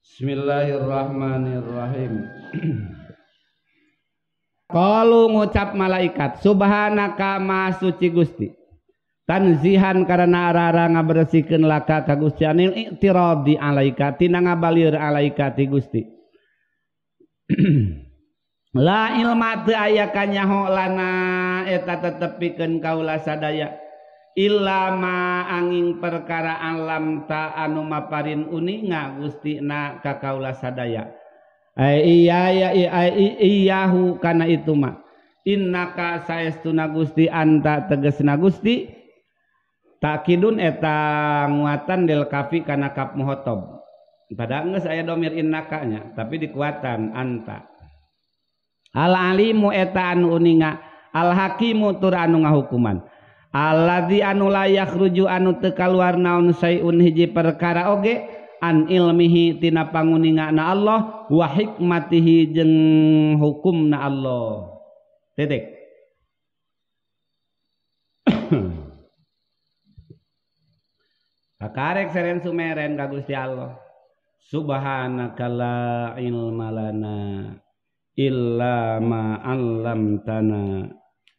Bismillahirrahmanirrahim. Qalu ngucap malaikat, subhanaka maha suci Gusti. Tanzihan karena arah-arah ngabersihkeun laka ka Gusti anil i'tiradi alaika tina ngabalir alaika ti Gusti. La ilma teu aya kanyaho lana eta tetepikeun kaula sadaya illa ma angin perkara alam ta anu maparin uninga Gusti na ka kaula sadaya. Ai iya ya iyahu kana itu mah innaka saestuna Gusti anta tegesna Gusti takidun eta nguatan del kafi kana kaf muhotob. Padahal geus aya domir innaka nya tapi dikuatan anta. Al alimu eta anu uninga al hakimu tur anu ngahukuman. Alladzi anu la yakhruju anu teu kaluar naon sayun hiji perkara oge an ilmihi tina panguningana Allah wa hikmatihi jeung hukumna Allah. Titik. Kakarek seren sumeren ka Gusti Allah. Subhanaka la ilma lana illa ma 'allamtana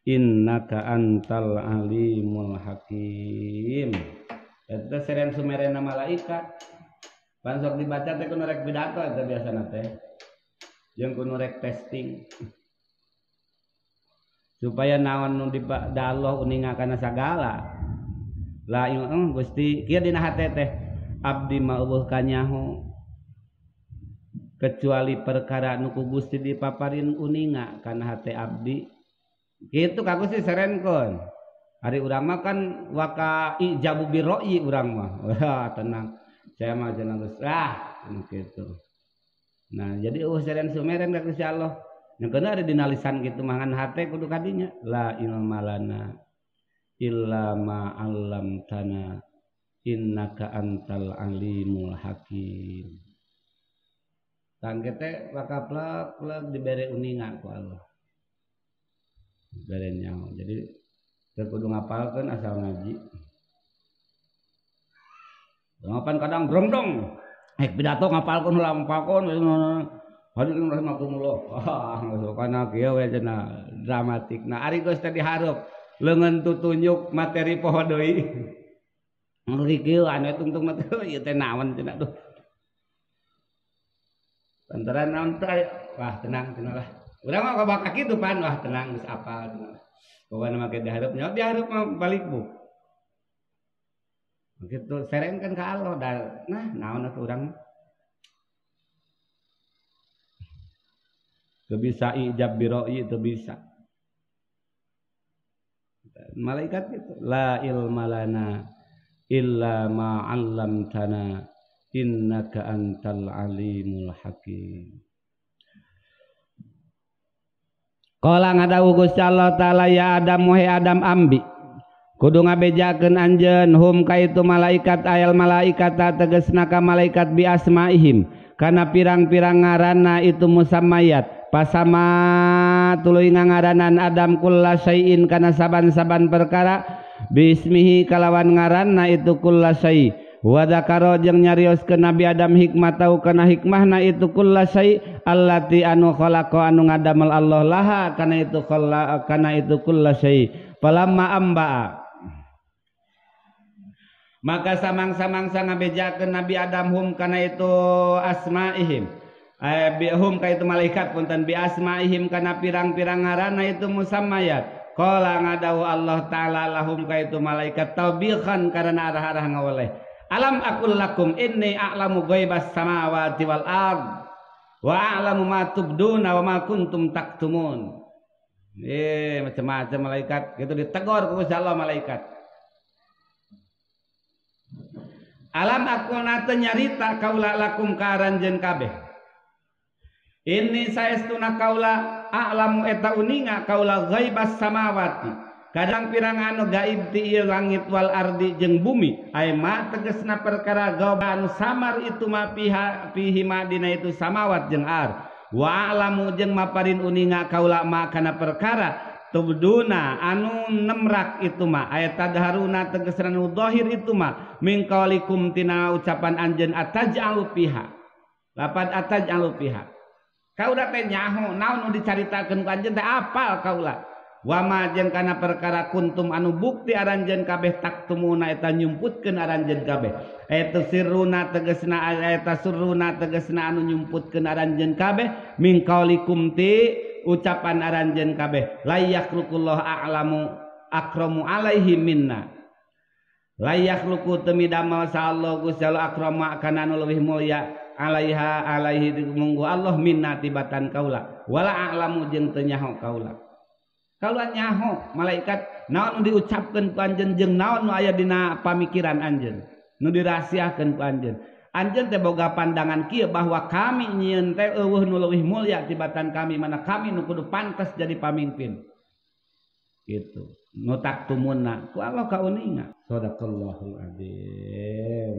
innaka antal alimul hakim. Eta seren sumerena malaikat. Pan sok dibaca teh kudu rek pidato eta biasana teh. Jeung kudu rek testing. Supaya naon nu da Allah uninga kana sagala. La ilmu Gusti kieu dina hate teh abdi mah eueuh kanyaho kecuali perkara nu ku Gusti dipaparin uninga kana hate abdi. Kitu ka Gusti serenkeun. Ari urang mah kan waka ijabu biroi urang mah. Wah tenang. Saya mah cenah geus ah kitu. Nah, jadi eueuh seren sumeren ka Gusti Allah. Yang kena ada dina lisan kitu mah ngan hate kudu kadinya la ilma lana illa ma 'allamtana innaka antal alimul hakim. Tang teh waka plek-plek dibere uninga ku Allah. Bere nyaho. Jadi teu kudu ngapalkeun asal ngaji. Ngapan kadang brongdong. Pidato ngapalkeun heula ngapalkeun hadirin rahimakumullah. Wah, kana kieu we cenah dramatik. Nah, ari geus teh dihareup leungeun tutunjuk materi poho deui. Ngeri kieu anu tungtung mah ieu teh naon cenah tuh. Lantaran naon teh wah tenang cenah lah. Urang mah kabaka kitu pan wah tenang geus apal cenah. Pokona make dihareup nya dihareup mah balik bu. Gitu serengkeun ka Allah da nah naon atuh urang. Teu bisa ijab biroi teu bisa. Malaikat itu la ilma lana illa ma 'allamtana innaka antal alimul hakim. Qala ngadawuh Gusti Allah taala ya Adam wahai Adam ambi kudu ngabejakeun anjeun hum ka itu malaikat ayal malaikat tegesna ka malaikat bi asmaihim kana pirang-pirang ngaranna itu musammayat pasama tuluy ngangaranan Adam kulla syai'in kana saban-saban perkara bismihi kalawan ngaranna itu kulla syai' wa dzakara jeung nyarioskeun Nabi Adam hikmatau kana hikmahna itu kulla syai' allati anu khalaqa anu ngadamel Allah laha kana itu khalaqa kana itu kulla syai' falamma ambaa maka samang-samangsa ngabejakeun Nabi Adam hum kana itu asmaihim bihum ka itu malaikat punten bi asmaihim kana pirang-pirang ngaranna itu musammayat qala ngadawu Allah taala lahum ka itu malaikat taubihan karena arah-arah ngaweleh alam aqul lakum inni a'lamu ghaibas samawati wal ard wa a'lamu ma tubduna wa ma kuntum taktumun. Macam-macam malaikat gitu ditegor ku Gusti Allah malaikat. Alam aku nate nyarita kaula lakum ka aranjeun kabeh. Ini saestuna kaula a'lamu eta uninga kaula ghaibas samawati. Kadang pirang anu gaib ti ieu langit wal ardi jeung bumi. Ai ma tegesna perkara gaib anu samar itu ma piha fihi ma dina itu samawat jeung ar. Wa a'lamu jeung maparin uninga kaula ma kana perkara tubduna anu nemrak itu ma ayat tadharuna tegesna nu zahir itu ma min qaulikum tina ucapan anjeun ataj'alu fiha. Lapad ataj'alu fiha. Kaula teh nyaho naon nu dicaritakeun ku anjeun teh apal kaula. Wama jeung kana perkara kuntum anu bukti aranjeun kabeh taktumuna eta nyumputkeun aranjeun kabeh. Eta sirruna tegasna eta surruna tegasna anu nyumputkeun aranjeun kabeh min qaulikum ti ucapan aranjeun kabeh. La yakhluqullahu a'lamu akramu alaihi minna. La yakhluqu teu midamel sa Allah Gusti Allah akrama kana anu leuwih mulya alaiha alaihi munggu Allah minna tibatan kaula. Wala a'lamu jeung teu nyaho kaula. Kaula nyaho malaikat naon nu diucapkeun ku anjeun jeung naon nu aya dina pamikiran anjeun nu dirahasiakeun ku anjeun. Anjeun teh boga pandangan kieu bahwa kami nyieun teh eueuh nu leuwih mulya tibatan kami, mana kami nu kudu pantes jadi pamimpin. Gitu. Nu taktumuna ku Allah kauninga. Shadaqallahul azim.